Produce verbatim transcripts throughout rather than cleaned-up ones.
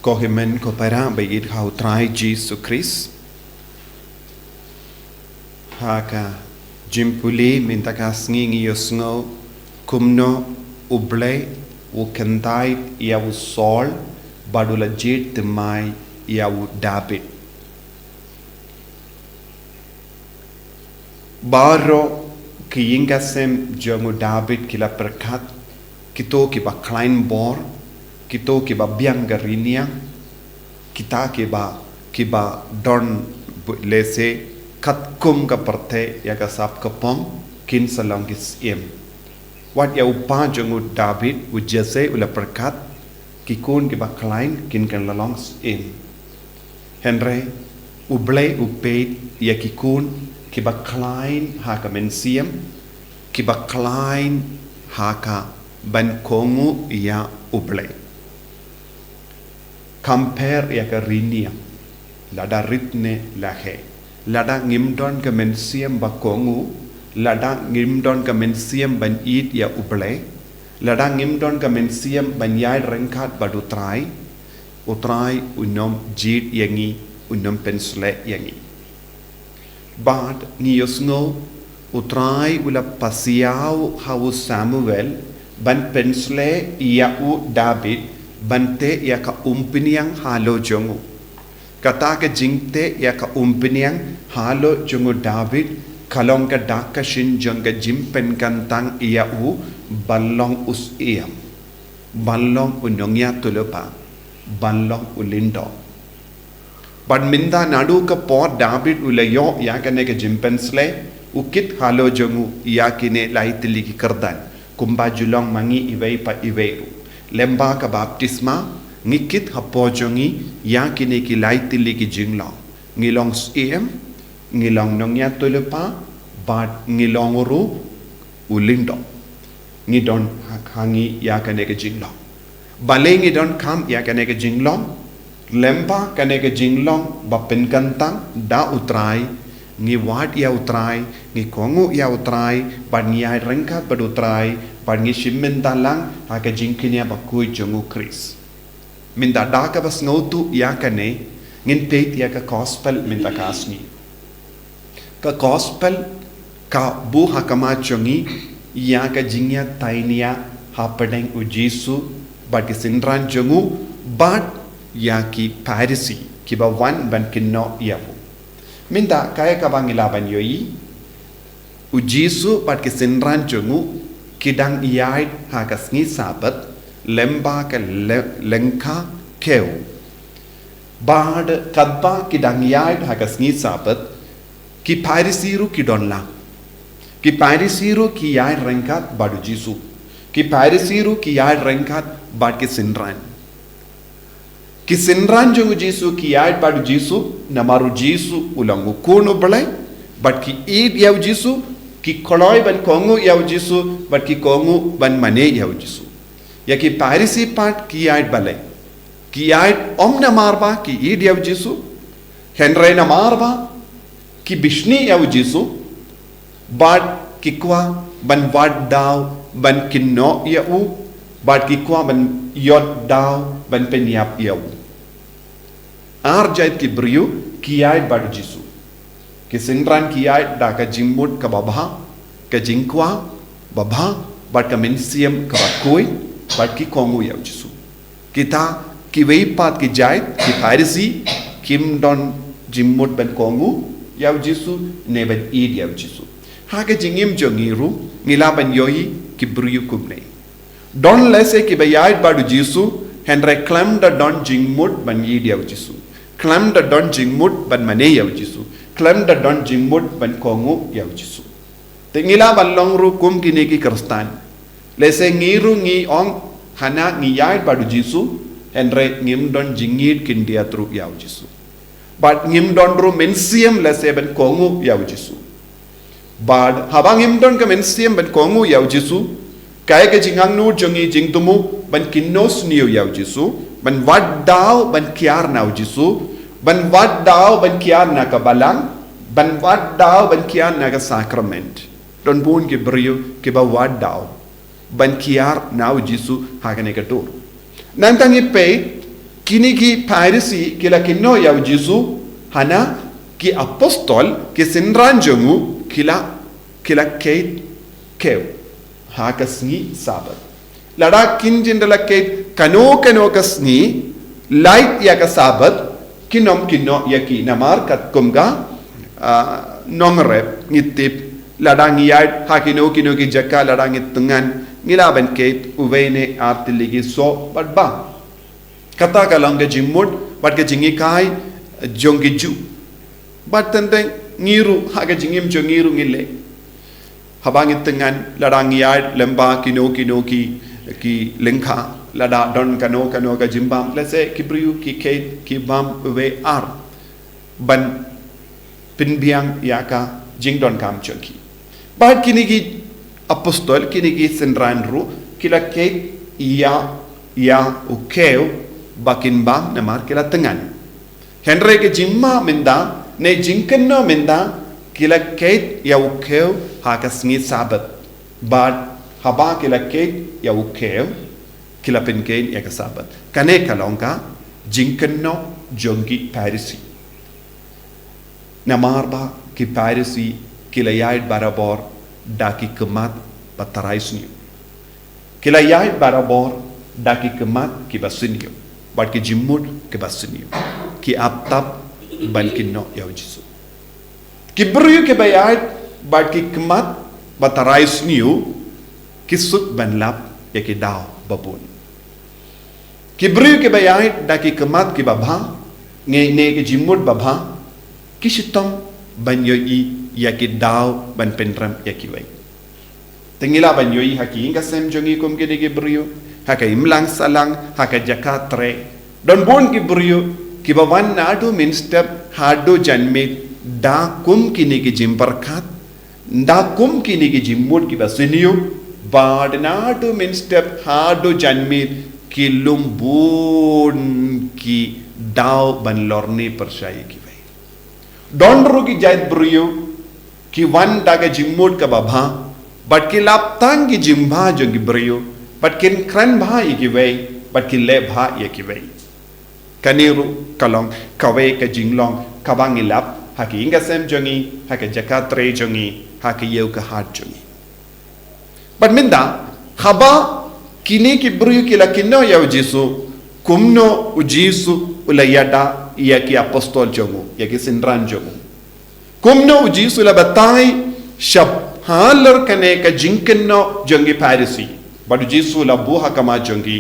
Ko hynmen ko para ba ïeit ha u Trai Jisu Khrist. Ha ka jingpule mynta ka sngi ngi ïohsngew kumno U Blei u kyntait ïa u Saul bad u la jied thymmai ïa u David. Baroh ki ïing ki sem jong u David ki la pyrkhat, kito kiba khlaiñ bor, kito kiba biang ka ri niang, kita kiba, kiba don bu-, lehse katkum ka pyrthei ïa ka sap ka pong, kin sa long ki syiem. Wat ïa u kpa jong u David, u Jesse, u la pyrkhat, ki khun kiba khlaiñ kin, kin la long syiem. Hynrei U Blei u peit ïa ki khun kiba khlaiñ ha ka mynsiem, kiba khlaiñ ha ka ban kohnguh ïa U Blei. Compare ïa ka ri niang, lada rit ne la heh, lada ngim don ka mynsiem ba kohnguh, lada ngim don ka mynsiem ban ïeit ïa U Blei, lada ngim don ka mynsiem ban ïaid ryngkat bad u Trai, u Trai unym jied ïa ngi, unym pynshlei ïa ngi. Bad ngi ïohsngew u Trai u la pasiaw ha u Samuel ban pynshlei ïa u David ban teh ïa ka umphniang halor jong u. Kata ka jingteh ïa ka umphniang halor jong u David ka long ka dak ka shin jong ka jingpynkyntang ïa u ban long u syiem, ban long u nongïathuhlypa, ban long u lyngdoh. Bad mynta naduh ka por David u la ïoh ïa kane ka jingpynshlei, u kit halor jong u ïa kine lai tylli ki kyrdan, kumba ju long ma ngi iwei pa iwei ruh. Lyngba ka baptisma, ngi kit hapoh jong ngi ïa kine ki lai tylli ki jinglong. Ngi long syiem, ngi long nongïathuhlypa, bad ngi long ruh u lyngdoh. Ngi don ha, ha ngi ïa kane ka jinglong. Balei ngi donkam ïa kane ka jinglong? Lyngba kane ka jinglong ba pynkyntang da u Trai, ngi wad ïa u Trai, ngi kohnguh ïa u Trai, bad ngi ïaid ryngkat bad u Trai, bad ngi shim bynta lang ha ka jingkñia bakhuid jong u Khrist. Mynta da kaba sngewthuh ïa kane, ngin peit ïa ka gospel mynta ka sngi. Ka gospel ka buh ha khmat jong ngi ïa ka jingïatainia hapdeng u Jisu bad ki synran jong u bad ïa ki Pharisi kiba wan ban kynnoh ïa u. Mynta kaei kaba ngi lah ban ïohi, u Jisu bad ki synran jong u ki dang ïaid ha ka sngi Sabbath lyngba ka le-, lyngkha kiew. Bad katba ki dang ïaid ha ka sngi Sabbath, ki Pharisi ruh ki don lang. Ki Pharisi ruh ki ïaid ryngkat bad u Jisu. Ki Pharisi ruh ki ïaid ryngkat bad ki synran. Ki synran jong u Jisu ki ïaid bad u Jisu, namar u Jisu u long u Khun u Blei, bad ki ïeit ïa u Jisu, ki kloi ban kohnguh ïa u Jisu, bad ki kohnguh ban mane ïa u Jisu. Ïa ki Pharisi pat ki ïaid balei? Ki ïaid ym namar ba ki ïeit ïa u Jisu, hynrei namar ba ki bishni ïa u Jisu, bad ki kwah ban wad daw ban kynnoh ïa u, bad ki kwah ban ïoh daw ban pynïap ïa u. Ar jait ki briew ki ïaid bad u Jisu. Ki synran ki ïaid da ka jingmut kaba bha, ka jingkwah ba bha, bad ka mynsiem kaba khuid, bad ki kohnguh ïa u Jisu. Kita kiwei pat ki jait, ki Pharisi, kim don jingmut ban kohnguh ïa u Jisu, ne ban ïeit ïa u Jisu. Ha ka jingim jong ngi ruh, ngi lah ban ïohi ki briew kumne. Don lehse kiba ïaid bad u Jisu, hynrei khlem da don jingmut ban ïeit ïa u Jisu. Khlem da don jingmut ban mane ïa u Jisu. Khlem da don jingmut ban kohnguh ïa u Jisu. Te ngi lah ban long ruh kum kine ki Khristan. Lehse ngi ruh ngi ong hana ngi ïaid bad u Jisu, hynrei ngim don jingïeit khyndiat ruh ïa u Jisu. Bad ngim don ruh mynsiem lehse ban kohnguh ïa u Jisu. Bad haba ngim don ka mynsiem ban kohnguh ïa u Jisu, kaei ka jingangnud jong ngi? Jingthmu ban kynnoh sniew ïa u Jisu, ban wad daw ban kiar na u Jisu, ban wad daw ban kiar na ka balang, ban wad daw ban kiar na ka sakrament. Don bun ki briew kiba wad daw ban kiar na u Jisu ha kane ka dur. Nangta ngi peit, kine ki Pharisi ki la kynnoh ïa u Jisu, hana ki apostol, ki synran jong u, ki la, ki la keit kew ha ka sngi Sabbath. Lada kin jin da la keit kano kano ka sngi, lait ïa ka Sabbath, kin ym kynnoh ïa ki, namar katkum ka, ah, nongrep ngi tip, lada ngi ïaid ha kino kino ki jaka, lada ngi tyngan, ngi lah ban keit uwei ne ar tylli ki soh bad bam. Kata ka long ka jingmut bad ka jinghikai jong ki Jiw. Bad teng teng ngi ruh, ha ka jingim jong ngi ruh ngi leh. Haba ngi tyngan, lada ngi ïaid lyngba kino kino ki, ki lyngkha, lada don kano kano ka jingbam, lehse ki briew ki keit, ki bam uwei ar ban pynbiang ïa ka jingdonkam jong ki. Bad kine ki apostol, kine ki synran ruh, ki la keit ïa, ïa u kew ba kin bam namar ki la tyngan. Hynrei ka jingma mynta, ne jingkynnoh mynta, ki la keit ïa u kew ha ka sngi Sabbath. Bad haba ki la keit ïa u kew, ki la pynkein ïa ka Sabbath. Kane ka long ka jingkynnoh jong ki Pharisi. Namar ba ki Pharisi ki la ïaid barabor da ki khmat ba tharai sniew. Ki la ïaid barabor da ki khmat kiba sniew bad ki jingmut kiba sniew. Ki ap tap ban kynnoh ïa u Jisu. Ki briew kiba ïaid bad ki khmat ba tharai sniew ki suk ban lap ïa ki daw ba bun. Ki briew kiba ïaid da ki khmat kiba bha, ngi ne ki jingmut ba bha, ki shitom ban ïohi ïa ki daw ban pynrem ïa kiwei. Te ngi lah ban ïohi ha ki ïing ka sem jong ngi kum kine ki briew, ha ka imlang sahlang, ha ka jaka trei. Don bun ki briew kiba wan naduh mynstep haduh janmiet da kum kine ki jingpyrkhat, da kum kine ki jingmut kiba sniew, bad naduh mynstep haduh janmiet ki lum bun ki daw ban lorni pyrshah ïa kiwei. Don ruh ki jait briew ki wan da ka jingmut kaba bha, bad ki lap tang ki jingbha jong ki briew, bad kin kren bha ïa kiwei, bad ki leh bha ïa kiwei. Kane ruh ka long kawei ka jinglong kaba ngi lap ha ki ïing ka sem jong ngi, ha ka jaka trei jong ngi, ha ka ïew ka hat jong ngi. Bad mynta, haba kine ki briew ki la kynnoh ïa u Jisu, kumno u Jisu u la ïada ïa ki apostol jong u, ïa ki synran jong u? Kumno u Jisu u la batai shaphrang kane ka jingkynnoh jong ki Pharisi? Bad u Jisu u la buh ha khmat jong ki,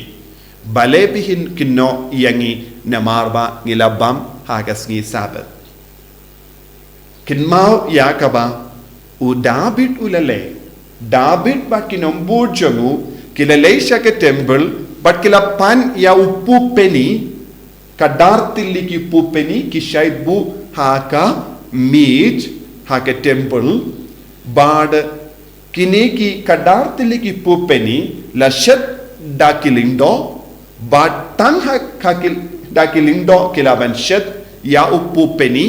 balei phi kynnoh ïa ngi namar ba ngi la bam ha ka sngi Sabbath? Kynmaw ïa kaba u David u la leh. David bad ki nongbud jong u ki la leit sha ka temple bad ki la pan ïa u pupeni, ka dar tylli ki pupeni ki shait buh ha ka miej ha ka temple, bad kine ki ka dar tylli ki pupeni la shet da ki lyngdoh, bad tang ha ka ki, da ki lyngdoh ki la ban shet ïa u pupeni,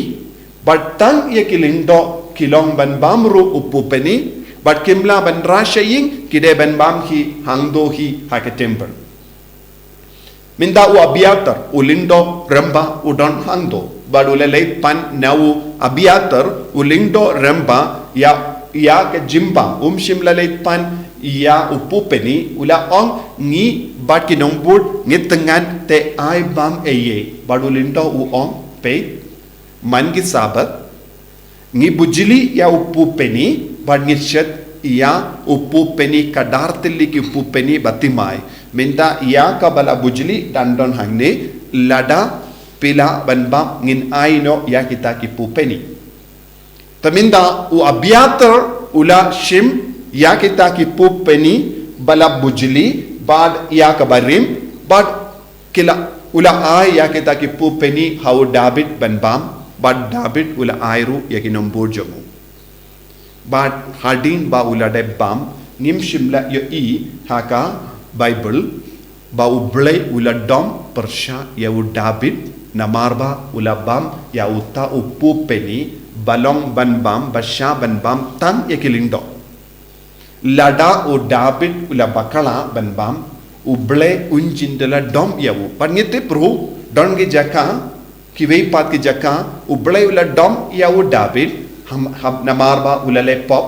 bad tang ïa ki lyngdoh ki long ban bam ruh u pupeni, bad kim lah ban rah sha ïing, ki dei ban bam hi hangto hi ha ka temple. Mynta u Abiathar, u lyngdoh rangbah u don hangto, bad u la leit pan na u Abiathar, u lyngdoh rangbah ïa, ïa ka jingbam, um shym la leit pan ïa u pupeni, u la ong ngi bad ki nongbud ngi tyngan te ai bam ei ei, bad u lyngdoh u ong peit, man ki Sabbath, ngi bujli ïa u pupeni, bad ngi shet ïa u pupeni ka dar tylli ki pupeni ba thymmai. Mynta ïa kaba la bujli dang don hangne, lada phi lah ban bam ngin ai noh ïa kita ki pupeni. Te mynta u Abiathar u la shim ïa kita ki pupeni ba la bujli, bad ïa kaba rim, bad ki la, u la ai ïa kita ki pupeni ha u David ban bam, bad David u la ai ruh ïa ki nongbud jong u. Bad hadien ba u la dep bam, ngim shym la ïohi ha ka Baibl ba U Blei u la dom pyrshah ïa u David, namar ba u la bam ïa uta u pupeni ba long ban bam, ba shah ban bam tang ïa ki lyngdoh. Lada u Dabid u la bakla ban bam, u Blei un jin da la dom ïa u. Pat ngi tip ruh, don ki jaka, kiwei pat ki jaka, u Blei u la dom ïa u Dabid, ham, ham, namar ba u la leh pop,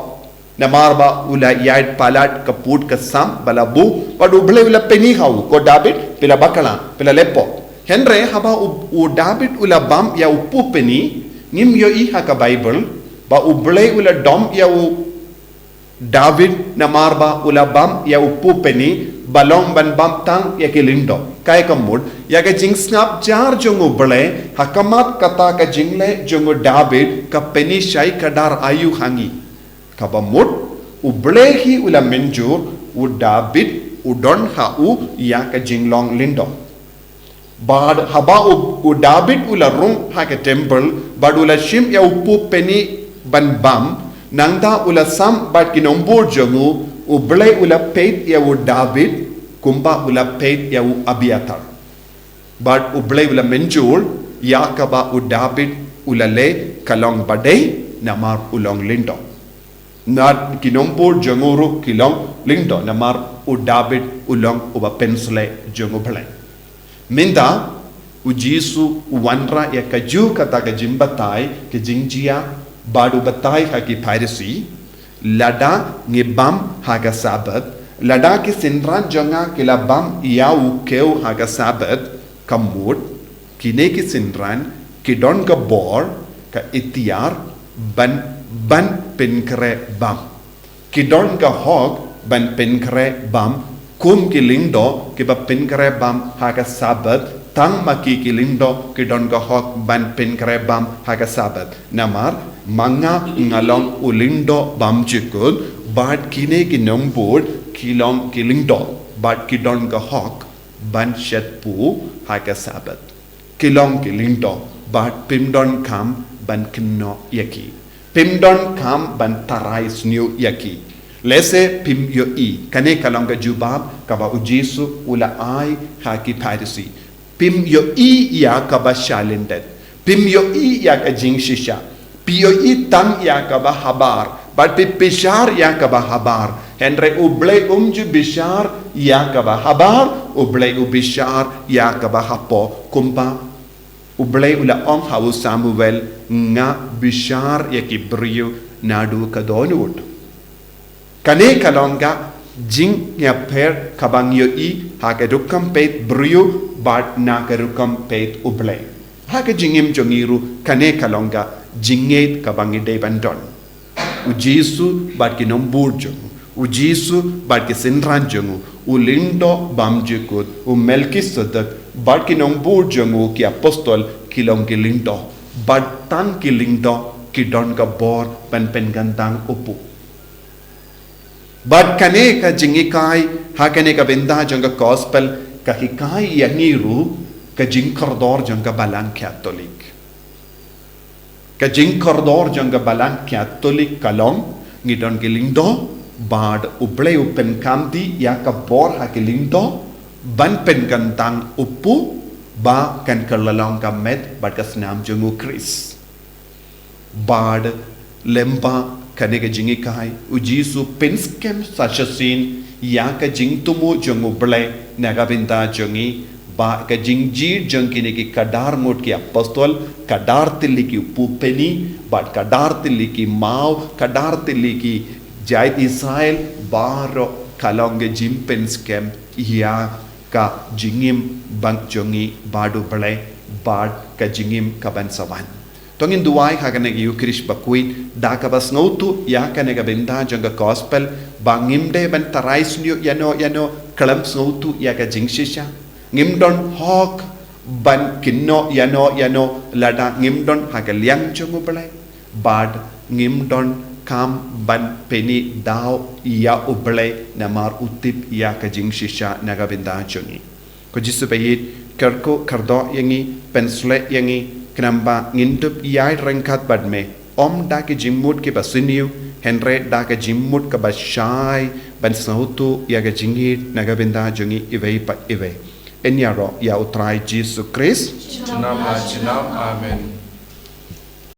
namar ba u la ïaid palat ka pud ka sam, ba la buh, bad u Blei u la pyni ha u, ko Dabid, phi la bakla, phi la leh pop. Hynrei haba u, u Dabid u la bam ïa u pop pyni, ngim ïohi ha ka Baibl, ba u Blei u la dom ïa u Dabid namar ba u la bam ïa u pop pyni, ba long ban bam tang ïa ki lyngdoh. Kaei ka mut, ïa ka jingsngap jar jong u Blei, ha khmat kata ka jingleh jong u Dabid, ka pyni shai ka dar aïu ha ngi. Kaba mut, u Blei hi u la mynjur, u Dabid, u don ha u, ïa ka jinglong lyngdoh. Bad haba u, u Dabid u la rung ha ka temple, bad u la shim ïa u pop pyni ban bam, nangta u la sam bad ki nongbud jong u, u Blei u la peit ïa u Dabid, kumba u la peit ïa u Abiathar. Bad u Blei u la mynjur, ïa kaba u Dabid u la leh ka long badei, namar u long lyngdoh. Na ki nongbud jong u ruh ki long lyngdoh namar u Dabid u long uba pynsleh jong u Blei. Mynta, u Jisu u wanrah ïa kajuh kata ka jingbatai, ka jingjia, bad u batai ha ki Pharisi, lada ngi bam ha ka Sabbath, lada ki synran jong nga ki la bam ïa u khiew ha ka Sabbath, ka mut, kine ki synran, ki don ka bor, ka iktiar, ban, ban pynkhreh bam. Ki don ka hok, ban pynkhreh bam, kum ki lyngdoh, kiba pynkhreh bam ha ka Sabbath, tang ma ki ki lyngdoh, ki don ka hok, ban pynkhreh bam ha ka Sabbath. Namar, ma nga nga long u lyngdoh bymjukut, bad kine ki nongbud, ki long ki lyngdoh, bad ki don ka hok, ban shet pur ha ka Sabbath. Ki long ki lyngdoh, bad phim donkam ban kynnoh ïa ki. Phim donkam ban tharai sniew ïa ki. Lehse phim ïohi, kane ka long ka jubab, kaba u Jisu u la ai ha ki Pharisi. Phim ïohi ïa kaba shah lyndet. Phim ïohi ïa ka jingshisha. Phi ïohi tang ïa kaba habar. Bad phi bishar ïa kaba habar. Hynrei u Blei um ju bishar ïa kaba habar. U Blei u bishar ïa kaba hapoh. Kumba u Blei u la ong ha u Samuel, nga bishar ïa ki briew naduh ka dohnud. Kane ka long ka jingïapher kaba ngi ïohi ha ka rukom peit briew bad na ka rukom peit u Blei. Ha ka jingim jong ngi ruh kane ka long ka jingngeit kaba ngi dei ban don. U Jisu bad ki nongbud jong u, u Jisu bad ki synran jong u, u lyngdoh bymjukut, u Melkisedek bad ki nongbud jong u ki apostol ki long ki lyngdoh. Bad tang ki lyngdoh ki don ka bor ban pynkyntang u pop. Bad kane ka jinghikai, ha kane ka bynta jong ka gospel, ka hikai ïa ngi ruh, ka jingkordor jong ka balang Katholik. Ka jingkordor jong ka balang Katholik ka long, ngi don ki lyngdoh, bad u Blei u pynkamti ïa ka bor ha ki lyngdoh, ban pynkyntang u pop, ba kan kylla long ka met, bad ka snam jong u Khrist. Bad lyngba kane ka jinghikai, u Jisu pynskhem sa shisien ïa ka jingthmu jong u Blei na ka bynta jong ngi, ba ka jingjied jong kine ki khadar ngut ki apostol, khadar tylli ki u pop pyni, bad khadar tylli ki maw, khadar tylli ki jaid Israel, baroh ka long ka jingpynskhem ïa ka jingim bad jong ngi bad u Blei, bad ka jingim kaban sa wan. To ngin duwai ha kane ka Eukharist bakhuid, da kaba sngewthuh ïa kane ka bynta jong ka gospel, ba ngim dei ban tharai sniew ïano ïano, khlem sngewthuh ïa ka jingshisha. Ngim don hok ban kynnoh ïano ïano, lada ngim don ha ka liang jong u Blei. Bad ngim donkam ban pyni daw ïa u Blei namar u tip ïa ka jingshisha na ka bynta jong ngi. Ko Jisu ba ïeit, kyrkhu kyrdoh ïa ngi, pynshlur ïa ngi, khnang ba ngin dup ïaid ryngkat bad me, ym da ki jingmut kiba sniew, hynrei da ka jingmut kaba shai, ban sngewthuh ïa ka jingïeit na ka bynta jong ngi iwei pa iwei. Yn ïaroh ïa u Trai Jisu Khrist. Junom la junom. Amen.